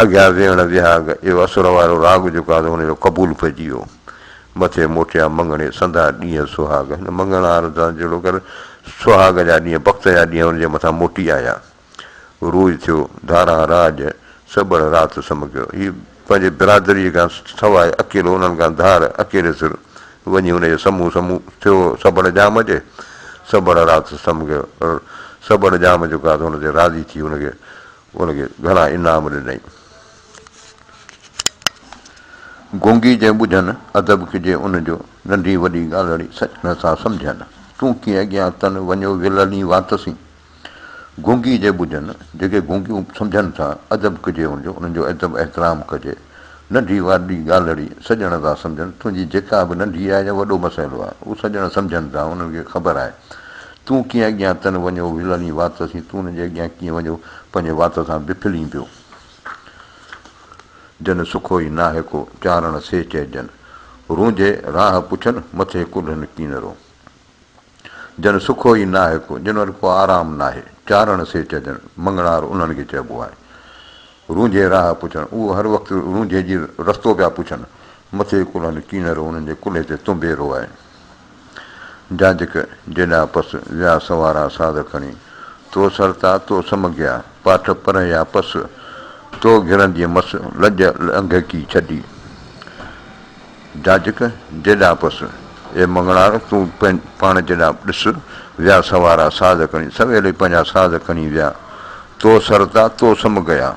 اگهيا ويهڻ ويهاڳ، اهو اسر وارو راڳ جيڪو آهي سو هن جو قبول پئجي ويو. مٿي موٽيا مڱڻي سندا ڏينهن سهاڳ. هن مڱڻهار سان جهڙوڪر سهاڳ جا ڏينهن، بخت جا ڏينهن هن جي مٿان موٽي آيا. روء ٿيو ڌاران راڄ، سٻڙ رات سمڪيو. هي پنهنجي برادريء کان سواء اڪيلو انهن کان ڌار اڪيلي سر وڃي ان جي سمهون سمهون ٿيو سٻڙ ڄام جي. سٻڙ رات سمڪيو. سٻڙ ڄام جيڪو آهي سو هن تي راضي ٿي هن کي ان کي گهڻا انعام ڏنائين. گونگي جنهن ٻجهن، ادب ڪجي ان جو، ننڍي وڏي ڳالهڙي سڄڻ سان سمجهن. تون ڪيئن اڳيان تن، وڃيو وللين وات سين. گونگي جي ٻجهن، جيڪي گونگيون سمجهن ٿا، ادب ڪجي ان جو، انهن جو ادب احترام ڪجي. ننڍي وڏي ڳالهڙي سڄڻ ٿا سمجهن، تنهنجي جيڪا به ننڍي آهي يا وڏو مسئلو آهي، اهو سڄڻ سمجهن ٿا، انهن کي خبر آهي. تون ڪيئن اڳيان تن، وڃيو وللين وات سين، تون انهن جي اڳيان ڪيئن وڃيو پنهنجي وات سان بڦلين پيو. جن سکو ئي ناهه ڪو، چارڻ سي چئجن. رونجهي راهه پڇن، مٿي ڪلهن ڪينرو. جن سکو ئي ناهه ڪو، جن وٽ ڪو آرام ناهي. چارڻ سي چئجن، مڱڻهار انهن کي چئبو آهي. رونجهي راهه پڇن، اهو هر وقت رونجهي جي رستو پيا پڇن. مٿي ڪلهن ڪينرو، انهن جي ڪلهي تي تنبيرو آهي. جاجڪ جيڏا پس، ويا سوارا ساز کڻي. تو سرتا تو سمگيا، پاٺ پرهيا پس. تو گهرنديء مس، لڄ لنگهڪي ڇڏي. جاجڪ جيڏا پس، اي مڱڻهار تون پاڻ جيڏا ڏس. ويا سوارا ساز کڻي، سويل ئي پنهنجا ساز کڻي ويا. تو سرتا تو سمگيا،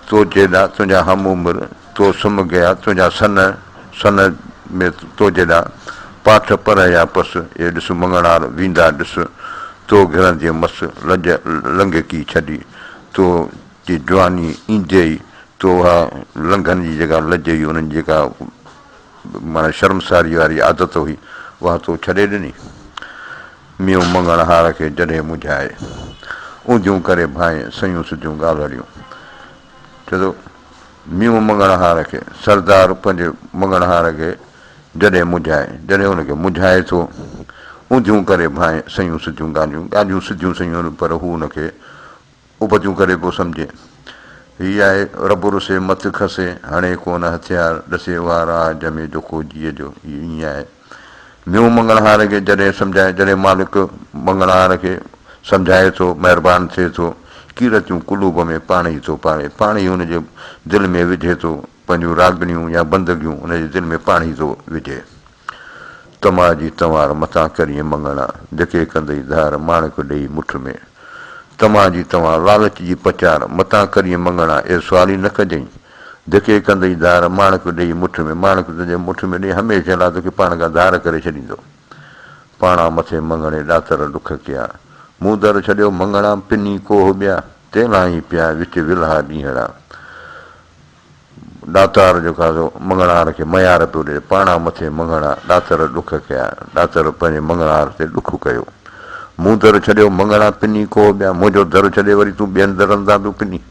تو جيڏا تنهنجا هم عمر. تو سم گيا تنهنجا سن، سن ۾ تو جيڏا، پاٺ پرهه يا پس، اي ڏس مڱڻهار ويندا ڏس، تو گهرنديء مس، لڄ لنگهڪي ڇڏي، تو جي جواني ايندي ئي، تو اها لنگهن جي جيڪا لڄ هئي، انهن جي جيڪا معنيٰ شرمساري واري عادت هئي، اها تو ڇڏي ڏني. ميون مڱڻهار کي جڏهن منجهائي، اونڌيون ڪري ڀانئين، سيون سڌيون ڳالهڙيون. چئي ٿو، ميون مڱڻهار کي، سردار پنهنجي مڱڻهار کي جڏهن منجهائي، جڏهن ان کي منجهائي ٿو، اونڌيون ڪري ڀانئين سيون سڌيون ڳالهيون، ڳالهيون سڌيون سيون آهن پر هو ان کي ابتيون ڪري پيو سمجهي. هي آهي رب رسي مت کسي، هڻي ڪونه هٿيار، ڏسي اها راهه جمي جوکو جيء جو، هي ائين آهي. ميون مڱڻهار کي جڏهن سمجهائي، جڏهن مالڪ مڱڻهار کي سمجهائي ٿو، مهربان ٿئي ٿو، ڪيرتيون قلوب ۾ پاڻ ئي ٿو پاڙي، پاڻ ئي هن جي دل ۾ وجهي ٿو، پنهنجون راڳڻيون يا بندگيون هن جي دل ۾ پاڻ ئي ٿو وجهي. طمع جي تنوار متان ڪرين مڱڻا، ڌڪي ڪندئي ڌار، ماڻڪ ڏيئي مٺ ۾. طمع جي تنوار، لالچ جي پچار، متان ڪرين مڱڻا، اي سوالي نه ڪجئين. ڌڪي ڪندئي ڌار، ماڻڪ ڏيئي مٺ ۾، ماڻڪ تنهنجي مٺ ۾ ڏيئي هميشه لاء توکي پاڻ کان ڌار ڪري ڇڏيندو. پاڻان مٿي مڱڻي ڏاتر ڏک ڪيا. مون در ڇڏيو مڱڻا، پني ڪوهه ٻيا، تيلان ئي پيا، وچ ولها ڏينهڙا. ڏاتار جو ڪازو مڱڻهار کي ميار پيو ڏئي، پاڻان مٿي مڱڻا، ڏاتر ڏک ڪيا، ڏاتر پنهنجي مڱڻهار تي ڏک ڪيو. مون در ڇڏيو مڱڻا، پني ڪوهه ٻيا، منهنجو در ڇڏي وري تون ٻين درن تان پيو پنين.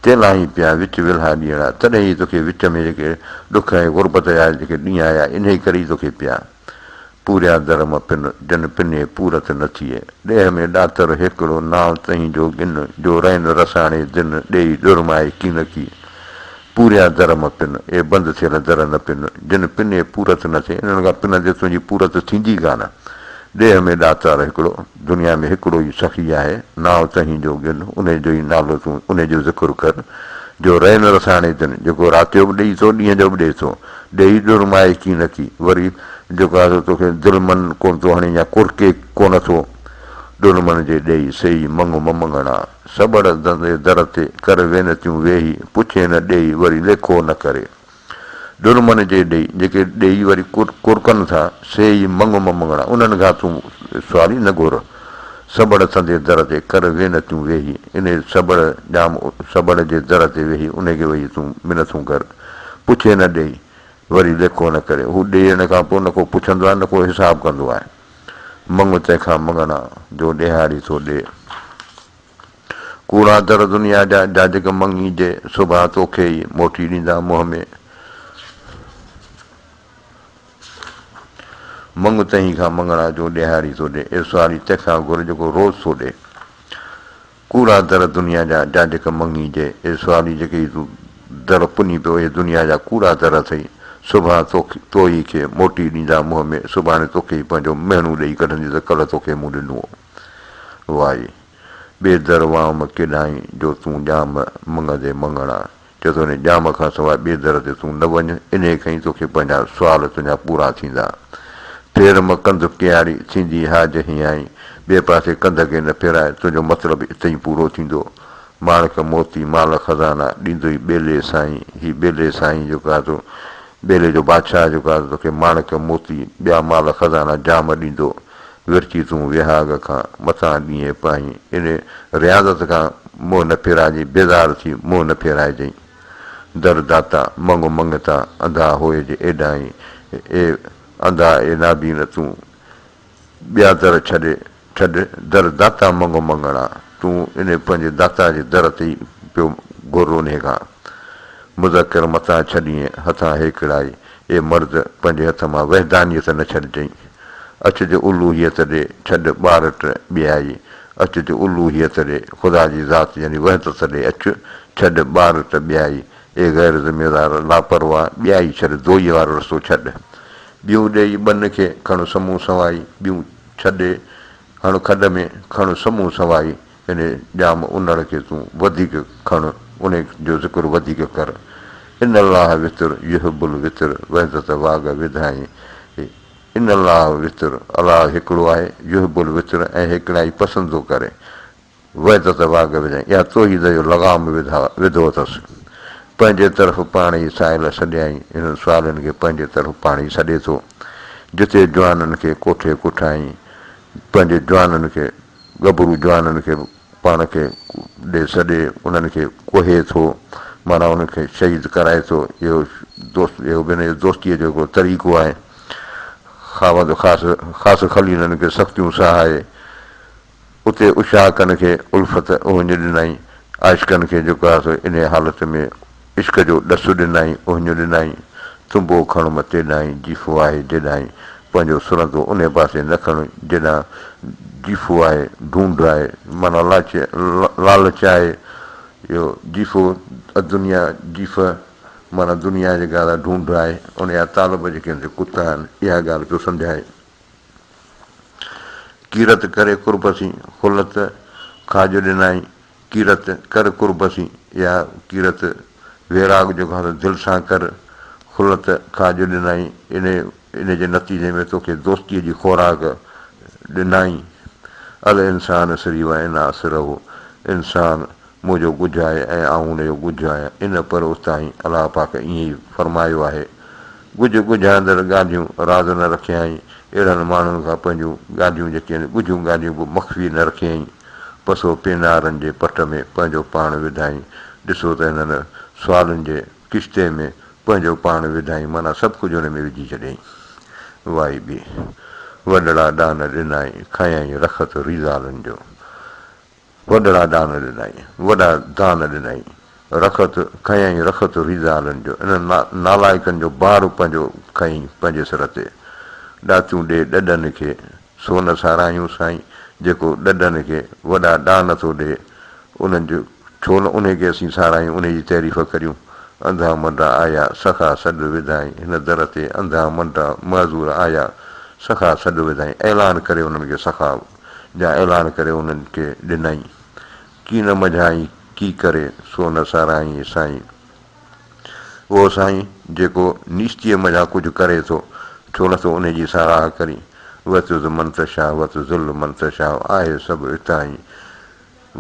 تيلان ئي پيا، وچ ولها ڏينهڙا، تڏهن ئي توکي وچ ۾ جيڪي ڏک ۽ غربت جا جيڪي ڏينهن آيا، انهيء ڪري ئي توکي پيا. پوريا در م پن، جن پني پورت نه ٿئي. ڏيهه ۾ ڏاتر هيڪڙو، نانء تنهين جو ڳن، جو رين رساڻي دن، ڏيئي ڏرمائي ڪينڪي. پوريا در م پن، اي بند ٿيل در نه پن، جن پني پورت نه ٿئي، انهن کان پنندي تنهنجي پورت ٿيندي ڪانه. ڏيهه ۾ ڏاتار هڪڙو، دنيا ۾ هڪڙو ئي سخي آهي، نانء تنهين جو ڳن، انهي جو ئي نالو تون، انهي جو ذڪر ڪر، جو رين رساڻي دن، جيڪو رات جو به ڏئي ٿو، ڏينهن جو به ڏئي ٿو. ڏيئي ڏر مائي ڪين ڪي، وري جيڪو آهي سو توکي دل من ڪونه ٿو هڻي يا ڪرڪي ڪونه ٿو. ڏر من جي ڏيئي، سيئي مڱ م مڱڻا. سٻڙ دندي در تي، ڪر وينتيون ويهي، پڇي نه ڏيئي، وري ليکو نه ڪري. ڏر من جي ڏيئي، جيڪي ڏيئي وري ڪرڪن ٿا، سيئي مڱ م مڱڻا. انهن کان تون سوالي نه گهر. سٻڙ سندي در تي، ڪر وينتيون ويهي. انهي سٻڙ ڄام سٻڙ جي در تي ويهي، انهي کي ويهي تون منٿون ڪر. پڇي نه ڏئي، وري ليکو نه ڪري. هو ڏيڻ کان پوء نه ڪو پڇندو آهي، نه ڪو حساب ڪندو آهي. مڱ تنهن کان مڱڻا، جو ڏيهاڙي ٿو ڏئي. ڪوڙا در دنيا جا، جاجڪ مڱي جي، سڀان توکي ئي موٽي ڏيندا منهن ۾. مڱ تنهين کان مڱڻا جو ڏيهاڙي ٿو ڏي، اي سوالي تنهن کان گهر جيڪو روز ٿو ڏي. ڪوڙا در دنيا جا، جاجڪ مڱي جي، اي سوالي جيڪي هي تون در پني پيو، اهي دنيا جا ڪوڙا در اٿئي. سڀان تو ئي کي موٽي ڏيندا منهن ۾، سڀاڻي توکي ئي پنهنجو مهڻو ڏيئي ڪڍندي ته ڪلهه توکي مون ڏنو هو. وائي. ٻئي در وام ڪيڏانهن جو تون ڄام مڱندي مڱڻا. چئي ٿو انهيء ڄام کان سواء ٻئي در تي تون نه وڃ، انهيء کان ئي توکي پنهنجا سوال تنهنجا پورا ٿيندا. ڦير م ڪنڌ ڪياڙي، ٿيندي هاج هيانء. ٻئي پاسي ڪنڌ کي نه ڦيرائي، تنهنجو مطلب اتي ئي پورو ٿيندو. ماڻڪ موتي، مال خزانا، ڏيندوئي ٻيلي سائين. هي ٻيلي سائين جيڪو آهي سو ٻيلي جو بادشاهه جيڪو آهي سو توکي ماڻڪ موتي، ٻيا مال خزانا جام ڏيندو. ورچي تون وهاڳ کان، مٿان ڏينهن پائين. ان رياضت کان منهن نه ڦيرائجي، بيزار ٿي منهن نه ڦيرائجئين. در داتا، مڱ مڱتا، انڌا هوئج ايڏائين. اي انڌا، اي نابين، تون ٻيا در ڇڏي ڇڏ، در داتا مڱ مڱڻا، تون ان پنهنجي داتا جي در تي ئي پيو گهر انهي کان. مذڪر متان ڇڏينء، هٿان هيڪڙائي. اي مرد، پنهنجي هٿ مان وحدانيت نه ڇڏجئين. اچج الوهيت ڏي، ڇڏ ٻارٽ ٻيائي. اچج الوهيت ڏي، خدا جي ذات يعني وحدت ڏي اچ، ڇڏ ٻارٽ ٻيائي. اي غير ذميوار، لاپرواهه، ٻيائي ڇڏ، دوئيء وارو رستو ڇڏ. ٻيون ڏيئي ٻن کي، کڻ سمون سوائي. ٻيون ڇڏي، هڻ کڏ ۾، کڻ سمون سوائي. يعني ڄام انڙ کي تون وڌيڪ کڻ، انهي جو ذڪر وڌيڪ ڪر. ان الله وتر يحب الوتر وحدت واڳ وڌائين. ان الله وتر، الله هيڪڙو آهي، يحب الوتر ۽ هيڪڙائي پسند ٿو ڪري. وحدت واڳ وڌائين. اها توحيد جو لغام وڌو اٿس. پنهنجي طرف پاڻ ئي سائل سڏيائين. انهن سوالين کي پنهنجي طرف پاڻ ئي سڏي ٿو. جتي جوانن کي ڪوٺي ڪٺائين. پنهنجي جوانن کي ڳڀرو جوانن کي به پاڻ کي ڏي سڏي انهن کي ڪوهي ٿو معنيٰ انهن کي شهيد ڪرائي ٿو. اهو دوست اهو به هن جي دوستيء جو هڪڙو طريقو آهي. خاوند خاص خاص خليلن کي سختيون سهائي اتي عشاقن کي الفت اهڃ ڏنائين. عاشقن کي جيڪو آهي سو انهيء حالت ۾ عشق جو ڏس ڏنائين، اهڃ ڏنائين، تنبو کڻ م تيڏانهن، جيفو آهي جيڏانهن، پنهنجو سرندو انهي پاسي نه کڻ، جيڏانهن جيفو آهي، ڍونڍ آهي، معنيٰ لاچ، لالچ آهي، اهو جيفو الدنيا، جيفه، معنيٰ دنيا جيڪا سا ڍونڍ آهي، ان جا طالب جيڪي آهن سي ڪتا آهن، اها ڳالهه پيو سمجهائي. ڪيرت ڪري قرب سين، خلت کاڄ ڏنائين، ڪيرت ڪر قرب سين، اها ڪيرت ويراڳ جو کان دل سان ڪر، خلت کاڄ ڏنائين، ان جي نتيجي ۾ توکي دوستيء جي خوراڪ ڏنائين. الانسان سري و انا سره، انسان منهنجو ڳجهه آهي ۽ آئون ان جو ڳجهه آهيان، ان پر اتاهين الله پاڪ ائين ئي فرمايو آهي. ڳجهه ڳجهائيندڙ ڳالهيون راز نه رکيائين، اهڙن ماڻهن کان پنهنجون ڳالهيون جيڪي آهن ڳجهيون ڳالهيون به مخفي نه رکيائين. پسو پينارن جي پٽ ۾ پنهنجو پاڻ وڌائين. ڏسو ته هنن سوالن جي ڪشتي ۾ پنهنجو پاڻ وڌائين معنيٰ سڀ ڪجهه ان ۾ وجهي ڇڏيائين. وائي ٻي. وڏڙا ڏان ڏنائين، کايائين رخت ريزالن جو. وڏڙا ڏان ڏنائين، وڏا دان ڏنائين. رخت کنيائين رخت ريزالن جو. انهن نالائقن جو بار پنهنجو کنئي پنهنجي سر تي. ڏاتيون ڏي ڏڏن کي، سو نه ساراهيون سائين، جيڪو ڏڏن کي وڏا ڏان ٿو ڏئي، انهن جو ڇو نه انهي کي اسين ساراهيون، انهي جي تعريف ڪريون. انڌا منڊا آيا، سخا سڏ وڌائين، هن در تي انڌا منڊا معذور آيا، سخا سڏ وڌائين، اعلان ڪري انهن کي سخا جا اعلان ڪري انهن کي ڏنائين. ڪي نه منجهائين ڪي ڪري، سو نه ساراهيين سائين. اهو سائين جيڪو نيستيء منجهان ڪجهه ڪري ٿو، ڇو نه ٿو انهي جي ساراهه ڪرين؟ وتعز من تشاء وتذل من تشاء آهي سڀ اتاهين.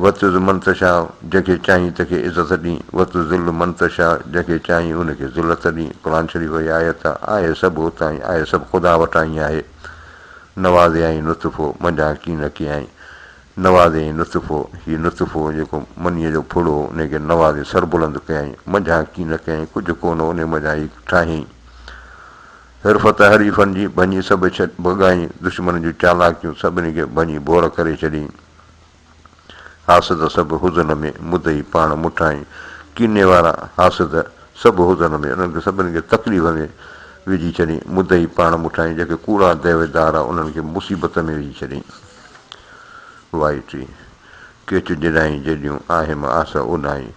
وتعز من تشاء جنهن کي چاهين تنهن کي عزت ڏين، وتذل من تشاء جنهن کي چاهين ان کي ذلت ڏين. قرآن شريف جي آيت آهي سڀ اتاهين، آهي سڀ خدا وٽان ئي آهي. نوازيائين نطفو منجهان ڪين ڪيائين. نوازيائين نطفو، هي نطفو جيڪو منيء جو ڦڙو هو، انهيء کي نوازي سربلند ڪيائين. منجهان ڪي نه ڪيائين، ڪجهه ڪو نه انهيء منجهان هي ٺاهيائين. حرفت حريفن جي ڀڃي سڀ ڀڳائين، دشمنن جون چالاڪيون سڀني کي ڀڃي ڀور ڪري ڇڏيائين. حاسد سڀ حزن ۾، مدعي پاڻ مٺائين. ڪيني وارا حاسد سڀ حزن ۾، انهن کي سڀني کي تڪليف ۾ وجهي ڇڏين. مدعي پاڻ مٺائين، جيڪي ڪوڙا دعويدار انهن کي مصيبت ۾ وجهي ڇڏين. وائي ٽي، ڪيچ جڏائين جيڏيون، آهيم آس اوڏائين.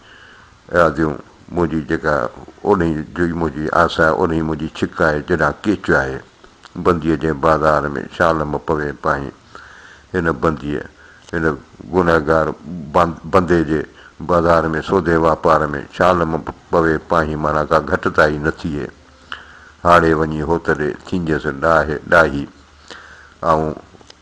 اراديون، منهنجي جيڪا اوڏهين جي منهنجي آس آهي، اوڏهين منهنجي ڇڪ آهي، جيڏانهن ڪيچ آهي. بنديء جنهن بازار ۾، شال م پوين پائين. هن بنديء، هن گنهگار بندي جي بازار ۾، سودي واپار ۾، شال م پوي پائين معنيٰ ڪا گهٽتائي نه ٿئي. هاڙهي وڃي هوت ڏي، ٿينديس ڏاهه ڏاهي. آئون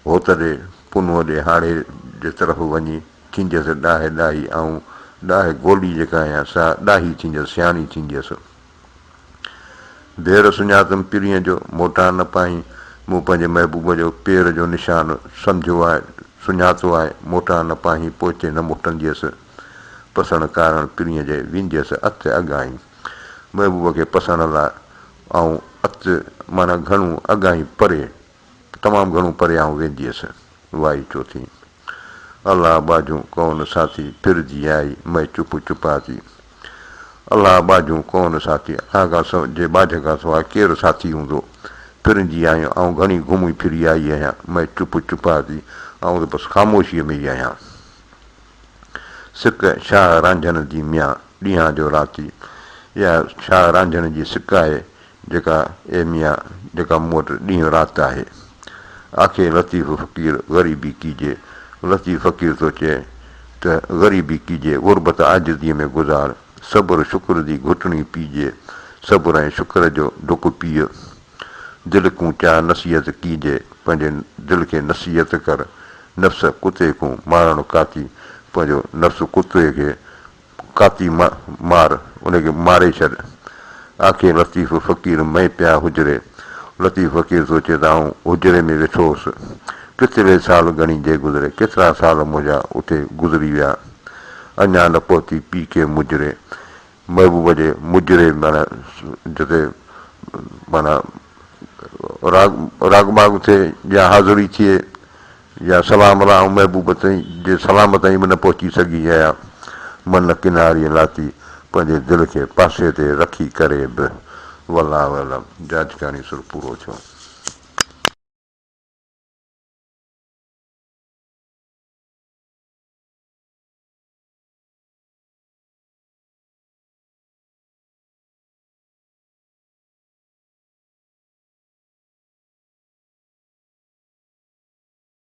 هوت ڏي، پنهونء ڏي هاڙهي جي طرف وڃي، ٿينديس ڏاهه ڏاهي. آئون ڏاهه گولي جيڪا آهيان، سا ڏاهي ٿينديس، سياڻي ٿينديس. ڀير سڃاتم پرينء جو، موٽان نه پائين. مون پنهنجي محبوب جو پير جو نشان سمجهيو آهي، سڃاتو آهي، موٽان نه پائين، پوئتي نه موٽنديس. پسڻ ڪارڻ پرينء جي، وينديس ات اڳائين. محبوب کي پسڻ لاء آئون ات معنيٰ گهڻو اڳائين پري، تمام گهڻو پري آئون وينديس. وائي چوٿين. الله ٻاجهون ڪون ساٿي، ڦر جي آئي، مئي چپ چپاتي. الله ٻاجهون ڪون ساٿي، الله کان سواء جي ٻاجهه کان سواء ڪير ساٿي هوندو؟ ڦرن جي آيون، آئون گهڻي گهمي ڦري آئي آهيان، مئي چپ چپاتي، آئون ته بس خاموشيء ۾ ئي آهيان. سڪ شاهه رانجهن جي ميان، ڏينهان جو راتي. اها شاهه رانجهن جي سڪ آهي، جيڪا اي ميان، جيڪا مون وٽ ڏينهن رات آهي. آکي لطيف فقير غريبي ڪيجي، لطيف فقير ٿو چئي ته غريبي ڪيجي، غربت عاجزيء ۾ گذار، صبر شڪر the گهٽڻي پيجي، صبر ۽ شڪر جو ڍڪ پيء. دل ڪون چا نصيحت ڪيجي، پنهنجي دل کي نصيحت ڪر، نفس ڪتي ڪون مارڻ ڪاتي، پنهنجو نفس ڪتي کي ڪاتي مار، ان کي ماري ڇڏ. آکي لطيف فقير مئي پيا حجري، لطيف فقير ٿو چئي ته آئون حجري ۾ ويٺو هوس، ڪيتري سال ڳڻي جي گذري، ڪيترا سال منهنجا اتي گذري ويا، اڃا نه پهتي پي ڪي مجري، محبوب جي مجري معنيٰ جتي معنيٰ راڳ راڳ ٻاڳ ٿئي يا حاضري ٿئي يا سلام لاء آئون محبوب تائين جي سلام تائين به نه پهچي سگهي آهيان. من ڪناريء لاتي پنهنجي دل کي پاسي تي رکي ڪري به. والله اعلم. جاچڪاڻي سر پورو ٿيو.